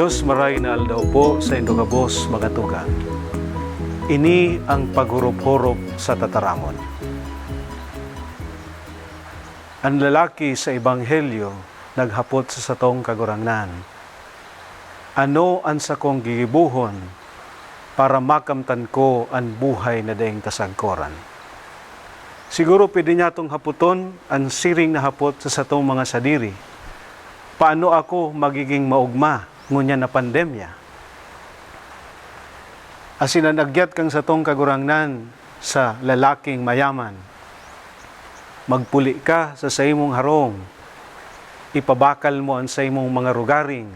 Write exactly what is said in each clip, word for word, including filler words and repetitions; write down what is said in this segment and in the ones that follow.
Diyos, maray na aldaw po sa indo gabos, mga tugang. Ini ang paghurup-hurup sa tataramon. An lalaki sa Ebanghelyo naghapot sa satong Kagurangnan, "Ano an sakong gigibohon para makamtan ko an buhay na daing kasagkoran?" Siguro pwede nyatong hapoton an siring na hapot sa satong mga sadiri, "Paano ako magiging maogma ngunyan na pandemya?" Asin an agyat kan satong Kagurangnan sa lalaking mayaman, "Magpuli ka sa saimong harong, ipabakal mo an saimong mga rugaring,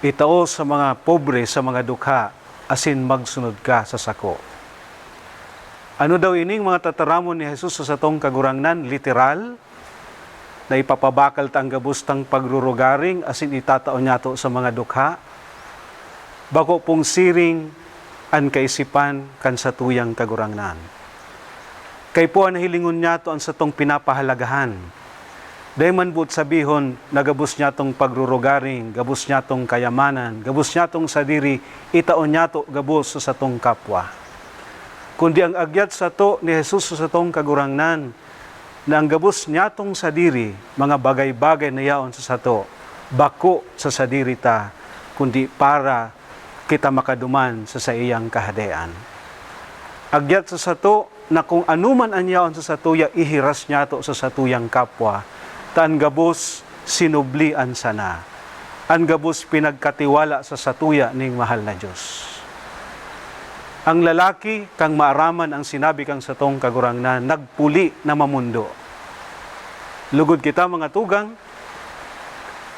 itao sa mga pobre sa mga dukha, asin magsunod ka sa sako." Ano daw ining mga tataramon ni Jesus sa satong Kagurangnan? Literal na ipapabakal ta an gabos tang pagrurugaring asin itatao nyato sa mga dukha? Bako pong siring an kaisipan kan satuyang Kagurangnan. Kaipuhan na hilingon nyato an satong pinapahalagahan. Dai man boot sabihon na gabos nyatong pagrurugaring, gabos nyatong kayamanan, gabos nyatong sadiri, itao nyato gabos sa satong kapwa. Kundi ang agyat sato ni Jesus sa satong Kagurangnan, na ang gabos nyatong sadiri, mga bagay-bagay na yaon sa sato, bako sa sadiri ta, kundi para kita makaduman sa saiyang Kahadean. Agyat sa sato na kung ano man an yaon sa satuya, ihiras nyato sa satuyang kapwa, ta an gabos sinublian sana, an gabos pinagkatiwala sa satuya ning mahal na Dios. Ang lalaki, kan maaraman an sinabi kan satong Kagurangnan, nagpuli na mamondo. Lugod kita, mga tugang,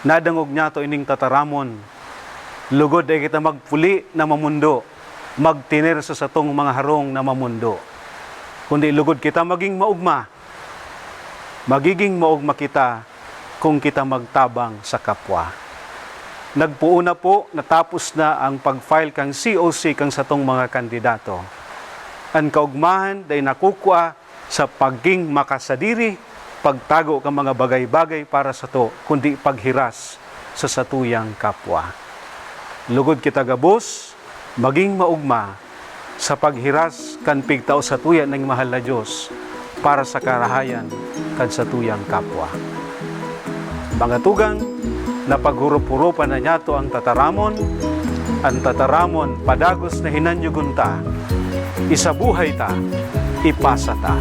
nadangog nyato ining tataramon. Lugod dai kita magpuli na mamondo, magtener sa satong mga harong na mamondo. Kundi lugod kita magin maogma, magigin maogma kita kun kita magtabang sa kapwa. Nagpoon na po, natapos na ang pag-file kan C O C kan satong mga kandidato. An kaogmahan dai nakukua sa pagin makasadiri, pagtago kan mga bagay-bagay para sato, kundi paghiras sa satuyang kapwa. Lugod kita gabos magin maogma sa paghiras kan pigtao satuya ning mahal na Dios para sa karahayan kan satuyang kapwa. Mga tugang, napaghurup-hurupan na nyato ang tataramon, an tataramon padagos na hinanyogon ta, isabuhay ta, ipasa ta.